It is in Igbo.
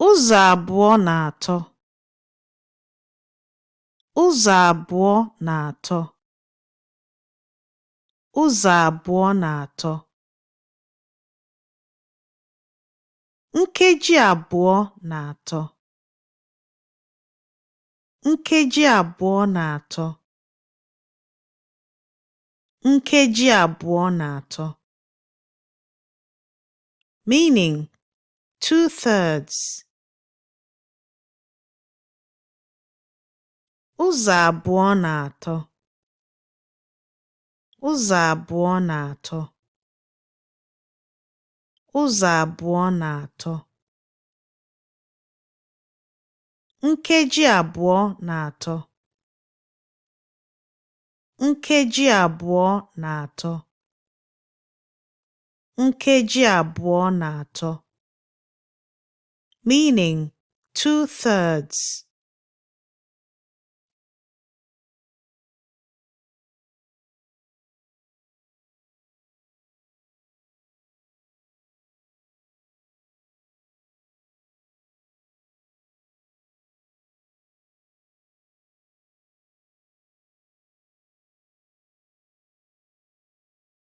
Ụzọ abụọ na atọ. Ụzọ abụọ na atọ. Ụzọ abụọ na atọ. Nkeji abụọ na atọ. Nkeji abụọ na atọ. Nkeji abụọ na atọ. Meaning 2/3. Ụzọ abụọ na atọ. Ụzọ abụọ na atọ. Ụzọ abụọ na atọ. Nkeji abụọ na atọ. Nkeji abụọ na atọ. Nkeji abụọ na atọ. Meaning 2/3.